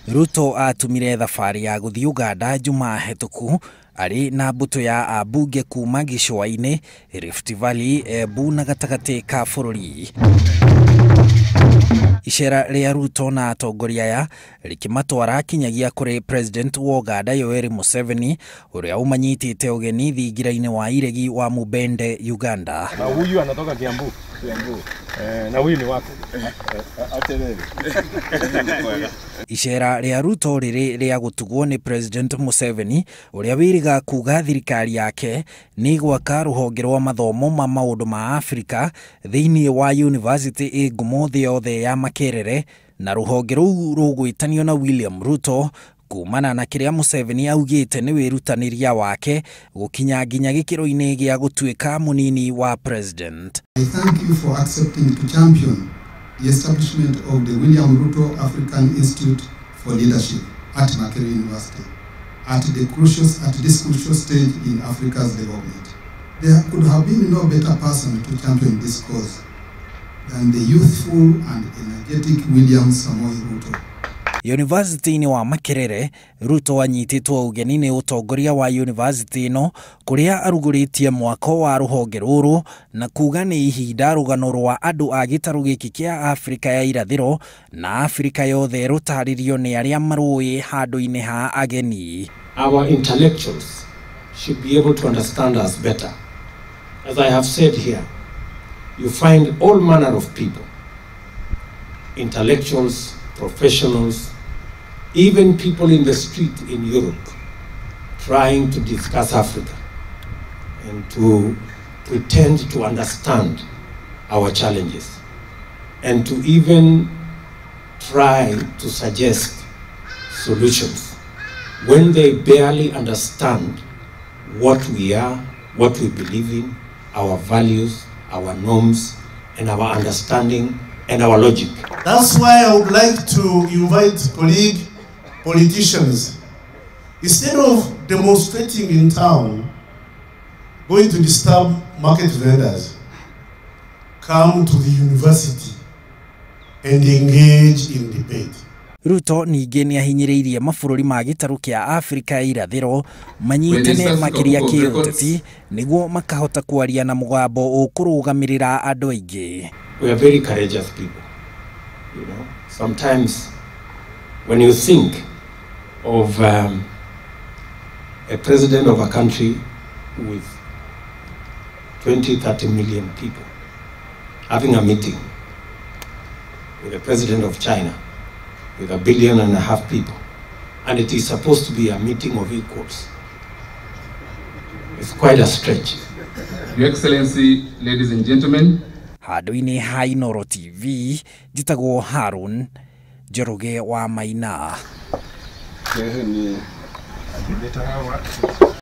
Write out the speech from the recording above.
Ruto atumire thabarĩ ya gũthiĩ Uganda Jumaa hetũku arĩ na mbũtũ ya ambunge kuma gĩcũa-inĩ, Rift Valley, Embu na gatagatĩ ka bũrũri. Icera rĩa Ruto na atongoria aya rĩkĩmatwara kinyagia kũrĩ President wa Uganda Yoweri Museveni, ũrĩa ũmanyitĩte ũgeni thingira-inĩ wa iregi wa Mubende, Uganda. Na huyu anatoka Kiambu. Kiambu. Na huyu ni wako. Icera rĩa Ruto rĩrĩ rĩa gũtugwo nĩ President Museveni, ũrĩa wĩrĩga kuga thirikari yake nĩ gwaka rũhonge rwa mathomo ma maũndũ ma Afrika thĩinĩ wa university ĩ ngumo thĩ yothe ya Makerere, na rũhonge rũu rũgwĩtanio na William Ruto kumana na kĩrĩa Museveni augĩte nĩ wĩrutanĩria wake gũkinya nginya gĩkĩro-inĩ gĩa gũtuĩka mũnini wa president. I thank you for accepting to champion the establishment of the William Ruto African Institute for Leadership at Makerere University at this crucial stage in Africa's development. There could have been no better person to champion this cause than the youthful and energetic William Samoei Ruto. University-inĩ wa Makerere, Ruto anyitĩtwo ũgeni nĩ ũtongoria wa university ĩno kũrĩa arugũrĩtie mwako wa rũhonge rũrũ na kuga nĩ ihinda rũgano rwa andũ a gĩtarũ gĩkĩ kĩa Afrika ya irathĩro na Afrika yothe rũtarĩrio nĩ arĩa marũĩ handũ-inĩ ha ageni. Our intellectuals should be able to understand us better. As I have said here, you find all manner of people, intellectuals, professionals, even people in the street in Europe trying to discuss Africa and to pretend to understand our challenges and to even try to suggest solutions when they barely understand what we are, what we believe in, our values, our norms, and our understanding and our logic. That's why I would like to invite colleague politicians, instead of demonstrating in town, going to disturb market vendors, come to the university and engage in debate. Ruto ningĩ nĩ ahinyĩrĩirie mabũrũri ma gĩtarũ kĩa Afrika ya irathĩro manyitane makĩria kĩũteti nĩguo makahota kwaria na mũgambo ũkũrũgamĩrĩra andũ aingĩ. We are very courageous people. You know, sometimes when you think of a president of a country with 20, 30 million people having a meeting with the president of China with 1.5 billion people, and it is supposed to be a meeting of equals. It's quite a stretch. Your Excellency, ladies and gentlemen, handũ-inĩ ha Inooro TV, njĩtagwo Harun Njoroge wa Maina.